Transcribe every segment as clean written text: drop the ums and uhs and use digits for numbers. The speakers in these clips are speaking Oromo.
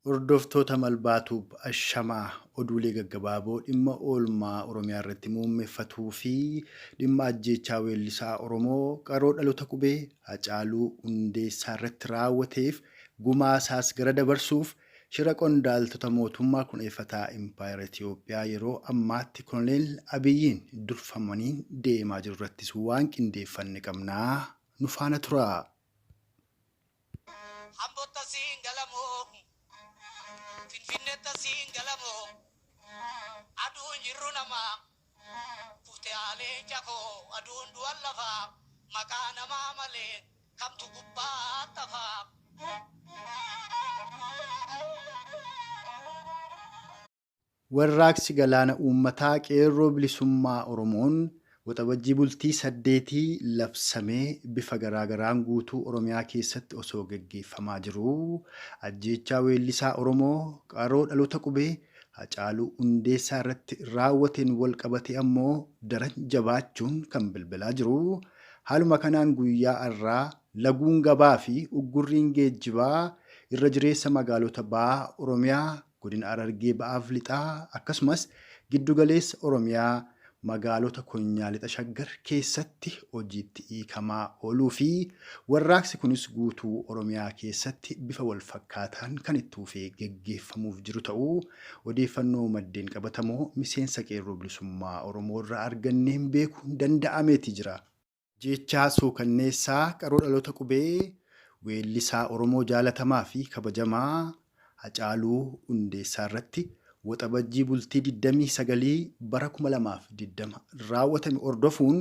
Hordoftoota Malbaa Tube ashamaa oduulee gaggabaaboo dhimma oolmaa Oromiyaa irratti muummeffatuu fi dhimma ajjeechaa weellisaa Oromoo qaroo dhaloota qubee Hacaaluu Hundeessaa irratti raawwateef gumaasaas gara dabarsuuf shira qondaaltota mootummaa kuneeffataa Impaayera Itiyoophiyaa yeroo ammaatti Koloneel Abiyyiin durfamaniin deemaa jiru irrattis waan qindeeffanne qabnaa nu faana turaa. Ambotta siin galamoo, Finfinnetta siin galamoo, aduun jirru namaa, kufte haalee cakoo, aduun du'an lafaa, maqaa namaa malee kamtu gubbaa tafaa. Warraaqsi Galaana Uummataa Qeerroo Bilisummaa Oromoon Waxabajjii bultii saddeetii labsamee bifa garaa garaan guutuu Oromiyaa keessatti osoo geggeeffamaa jiruu ajjeechaa weellisaa Oromoo qaroo dhaloota qubee Hacaaluu Hundeessaa irratti raawwateen wal qabatee ammoo daran jabaachuun kan belbelaa jiru. Haaluma kanaan guyyaa har'aa laguun gabaa fi uggurriin geejjibaa irra jireessa magaalota Baha Oromiyaa Godina Harargee Ba'aaf Lixaa akkasumas Giddu Galeessa Oromiyaa magaalota Konyaa Lixa Shaggar keessatti hojiitti hiikamaa ooluu fi warraaqsi kunis guutuu Oromiyaa keessatti bifa wal fakkaataan kan itti fufee geggeeffamuuf jiru ta'uu odeeffannoo maddeen qabatamoo miseensa Qeerroo Bilisummaa Oromoo irraa arganneen beekuun danda'ameeti jira. Ajjeechaa suukanneessaa qaroo dhaloota qubee weellisaa Oromoo jaalatamaa fi kabajamaa Hacaaluu Hundeessaa irratti Waxabajjii bultii 29 bara 2020 raawwatame hordofuun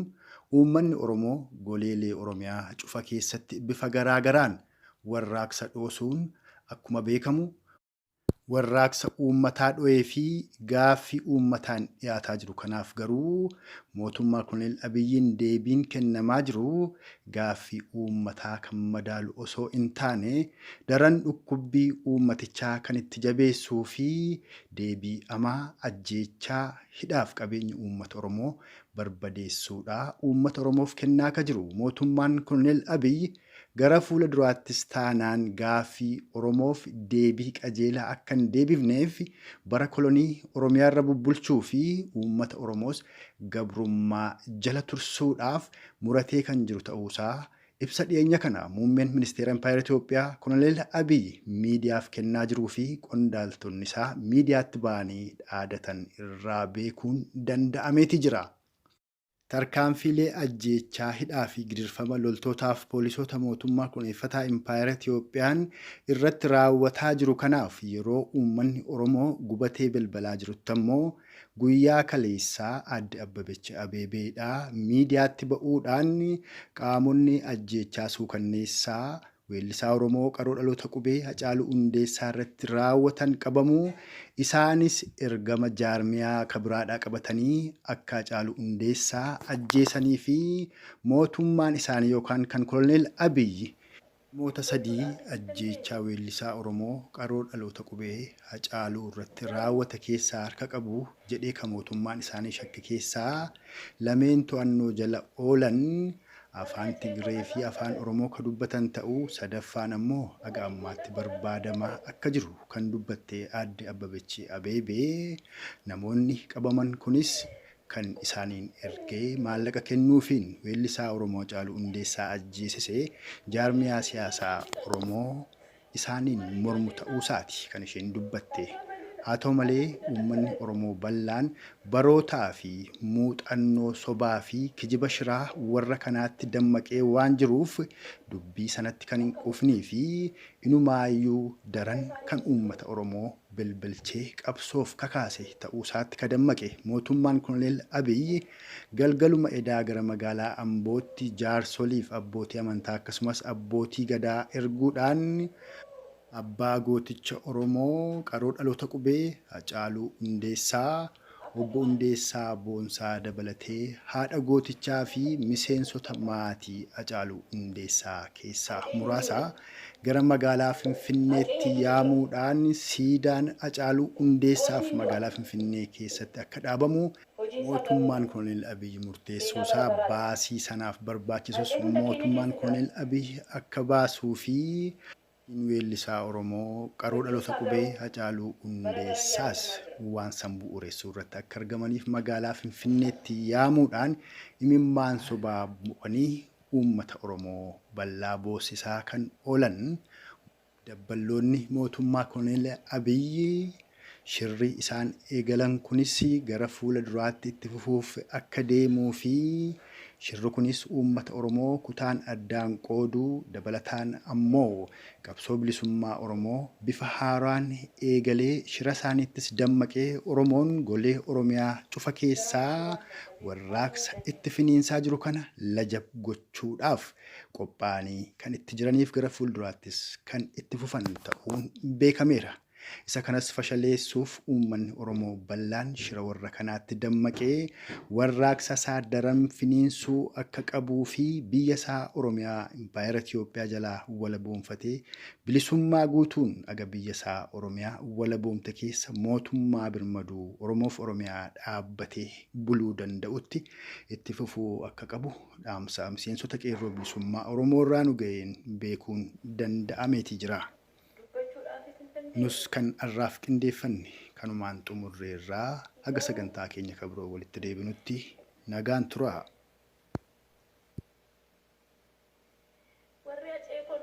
uummanni Oromoo goleelee Oromiyaa cufa keessatti bifa garaa garaan warraaqsa dhoosuun akkuma beekamu Warraaqsa uummataa dho'ee fi gaaffii uummataan dhiyaataa jiru kanaaf garuu mootummaa Koloneel Abiyyiin deebiin kennamaa jiru gaaffii uummataa kan madaalu osoo hin taane daran dhukkubbii uummatichaa kan itti jabeessuu fi deebii amaa ajjeechaa, hidhaaf qabeenya uummata Oromoo barbadeessuudha uummata Oromoof kennaa ka jiru mootummaan Koloneel Abiy Gara fuula duraattis taanaan gaaffii Oromoof deebii qajeelaa akka hin deebifneef bara kolonii Oromiyaarra bubbulchuu fi uummata Oromoos gabrummaa jala tursuudhaaf muratee kan jiru ta'uusaa ibsa dhiyeenya kana Muummeen Ministeera Impaayera Itoophiyaa Koloneel Abiy miidiyaaf kennaa jiruu fi qondaaltonnisaa miidiyaatti ba'anii dhaadatan irraa beekuun danda'ameeti jira. Tarkaanfiilee ajjeechaa, hidhaa fi gidirfama loltootaaf poolisoota mootummaa koloneeffataa impaayera Itiyoophiyaan irratti raawwataa jiru kanaaf yeroo uummanni Oromoo gubatee belbalaa jirutti ammoo guyyaa kaleessaa Aadde Abbabech Abeebeedhaa miidiyaatti ba'uudhaan qaamonni ajjeechaa suukanneessaa Weellisaa Oromoo qaroo dhaloota qubee Hacaaluu Hundeessaa irratti raawwatan qabamuu isaanis ergama jaarmiyaa ka biraadhaa qabatanii akka Hacaaluu Hundeessaa ajjeesanii fi mootummaan isaanii yookaan kan Koloneel Abiy namoota 3 ajjeechaa weellisaa Oromoo qaroo dhaloota qubee Hacaaluu irratti raawwate keessaa harka qabu jedhee ka mootummaan isaanii shakke keessaa lameen to'annoo jala oolan Afaan Tigree fi Afaan Oromoo ka dubbatan ta'uu, sadaffaan ammoo haga ammaatti barbaadamaa akka jiru kan dubbatte Aadde Abbabechi Abeebee, namoonni qabaman kunis kan isaaniin ergee maallaqa kennuufiin weellisaa Oromoo Hacaaluu Hundeessaa ajjeesise jaarmiyaa siyaasaa Oromoo isaaniin mormu ta'uusaati kan isheen dubbatte. Haa ta'u malee uummanni Oromoo bal'aan barootaa fi muuxannoo sobaa fi kijiba shiraa warra kanaatti dammaqee waan jiruuf dubbii sanatti kan hin quufnii fi inumaayyuu daran kan uummata Oromoo belbelchee qabsoof kakaase ta'uusaatti ka dammaqe mootummaan Koloneel Abiy galgaluma edaa gara magaalaa Ambootti jaarsoliif abbootii amantaa akkasumas abbootii Gadaa erguudhaan abbaa gooticha Oromoo qaroo dhaloota qubee Hacaaluu Hundeessaa, Obbo Hundeessaa Boonsaa dabalatee haadha gootichaa fi miseensota maatii Hacaaluu Hundeessaa keessaa muraasa gara magaalaa Finfinneetti yaamuudhaan siidaan Hacaaluu Hundeessaaf magaalaa Finfinnee keessatti akka dhaabamu mootummaan Koloneel Abiy murteessuusaa baasii sanaaf barbaachisus mootummaan Koloneel Abiy akka baasuu fi. Weellisaa Oromoo qaroo dhaloota Weellisaa qubee garuu Hacaaluu bara baraan Hundeessaas yaadatamaa jira. waan san bu'uuressuu irratti akka argamaniif magaalaa Finfinneetti yaamuudhaan imimmaan sobaa bu'anii uummata Oromoo bal'aa boosisaa kan oolan dabballoonni mootummaa Koloneel Abiyyi shirri isaan eegalan kunis gara fuula duraatti itti fufuuf akka deemuu fi shirri kunis uummata Oromoo kutaan addaan qooduu dabalataan ammoo qabsoo bilisummaa Oromoo bifa haaraan eegalee shira isaaniittis dammaqee Oromoon golee Oromiyaa cufa Gamaan keessaa duraan jalqabee warraaqsa haala itti finiinsaa jiru kana lajab gochuudhaaf qophaa'anii kan itti jiraniif gara fuulduraattis kan itti fufan ta'uun beekameera. Isa kanas fashaleessuuf uummanni Oromoo bal'aan shira warra kanaatti dammaqee warraaqsa isaa daran finiinsuu akka qabuu fi biyya isaa Oromiyaa Impaayera Itiyoophiyaa jalaa walaboomfatee bilisummaa guutuun aga biyya isaa Oromiyaa walaboomte keessa mootummaa birmaduu Oromoof Oromiyaa dhaabbatee buluu danda'utti itti fufuu akka qabu dhaamsa miseensota qeerroo bilisummaa Oromoo irraa nu ga'een beekuun danda'ameetii jira. Dubbachuudhaafis hin Nus dandeenye. kan har'aaf qindeeffanne kanumaan xumurreerraa haga Garuu sagantaa keenya kabiroo walitti deebinutti nagaan turaa. Warri Hacee koo